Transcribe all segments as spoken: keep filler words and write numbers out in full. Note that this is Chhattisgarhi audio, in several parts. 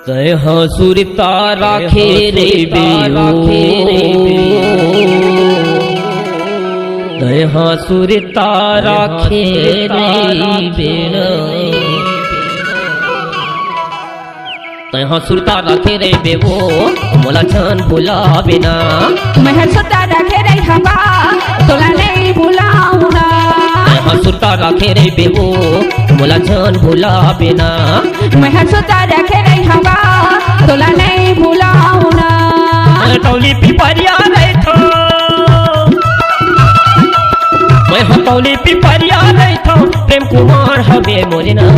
तैं ह सुरता राखे रहिबे ओ, तैं ह सुरता राखे रहिबे न। तैं ह सुरता राखे रहिबे ओ, मोला झन भुलाबे ना। मैं ह सुरता राखे रहिबे ओ, मोला झन भुलाबे ना। मैं ह सुरता राखे रहिबे ओ, तोला नइ भुलाहूँ ना। मैं ह तौली पिपरिया रहिथों, मैं ह तौली पिपरिया रहिथों, प्रेम कुमार हवे मोर ना।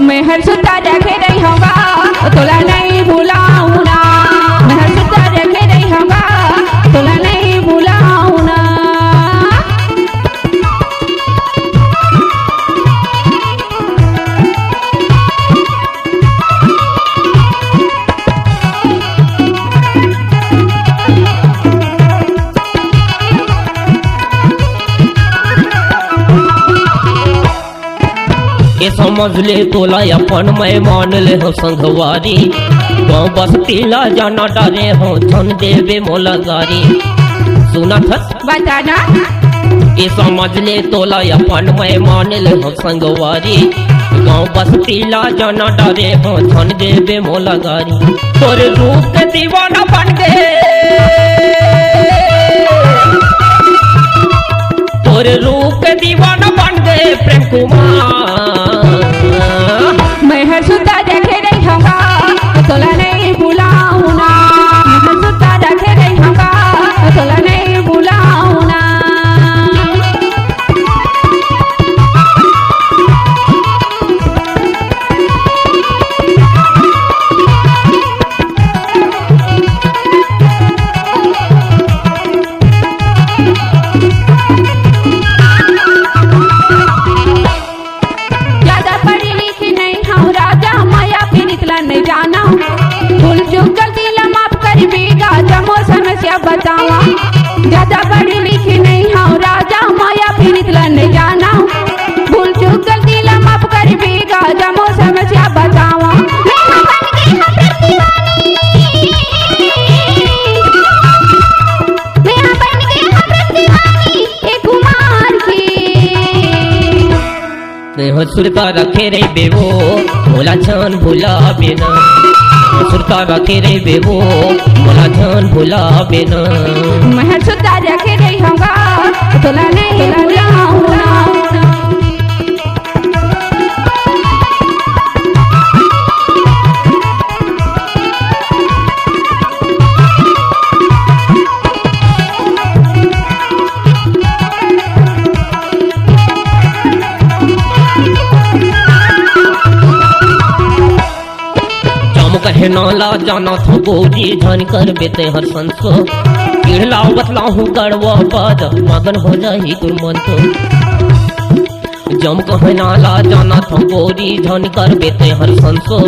मैं ह सुरता राखे रहिबे ओ, तोला नइ भुलाहूँ ना। मैं ह सुरता राखे रहिबे ओ, तोला नइ भुलाहूँ ना। ए समझ ले तोला अपन मैं मान ले हों संगवारी, गाँव बस्ती ला जाना डारे हों झन देबे मोला गारी। सुनत हस? बता ना। ए समझ ले तोला अपन मैं मान ले हों संगवारी, गाँव बस्ती ला जाना डारे हों झन देबे मोला गारी। तोर रूप के दीवाना बन गे, तोर रूप के दीवाना बन गे प्रेम कुमार। मैं ह सुरता राखे रहिबे ओ, तोला नइ भुलाहूँ ना। मैं ह सुरता राखे रहिबे ओ, तोला नइ भुलाहूँ ना। ज्यादा पढ़ी लिखी नइ हँव राजा, मया पीरित ला नइ जानँव। भूल चूक गलती ला माफ करिबे गा, जम्मो समस्या बतावँव। ज्यादा पढ़ी लिखी नइ हँव राजा, मया पीरित ला नइ जानँव। भूल चूक गलती ला माफ करिबे गा, जम्मो समस्या बतावँव। मैं ह बन गे हँव प्रेम दीवानी, मैं ह बन गे हँव प्रेम दीवानी। ए कुमार के। तैं ह सुरता राखे रहिबे ओ, मोला झन भुलाबे ना। सुरता राखे रहिबे ओ, मोला झन भुलाबे ना। मैं ह सुरता राखे रहिबे ओ, तोला नइ भुलाहूँ ना। जम कहे नाला जाना थो गोरी, झन करबे तैं हर संसो। किड़लावत लाहूँ गड़वा बद, मगन हो जाही तोर मन तो। जम कहे नाला जाना थो गोरी, झन करबे तैं हर संसो।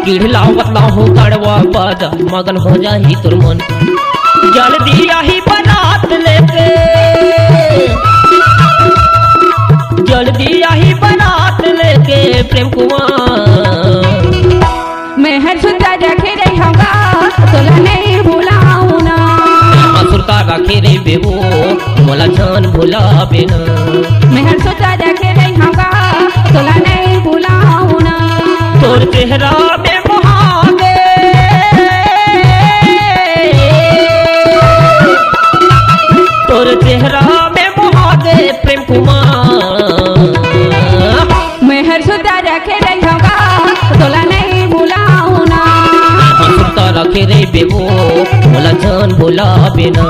किड़लावत लाहूँ गड़वा बद, मगन हो जाही तोर मन। जल्दी आही बरात लेके, जल्दी आही बरात लेके प्रेम कुमार। मैं ह सुरता राखे रहिबे ओ, तोला नइ भुलाहूँ ना। मैं ह सुरता राखे रहिबे ओ, मोला झन भुलाबे ना। मैं ह सुरता राखे रहिबे ओ, तोला नइ भुलाहूँ ना। तोर चेहरा में मोहा गे, तोर चेहरा में मोहा गे प्रेम कुमार। मैं ह सुरता राखे रहिबे ओ, तोला नइ भुलाहूँ ना। मैं ह सुरता राखे रहिबे ओ, मोला झन भुलाबे ना।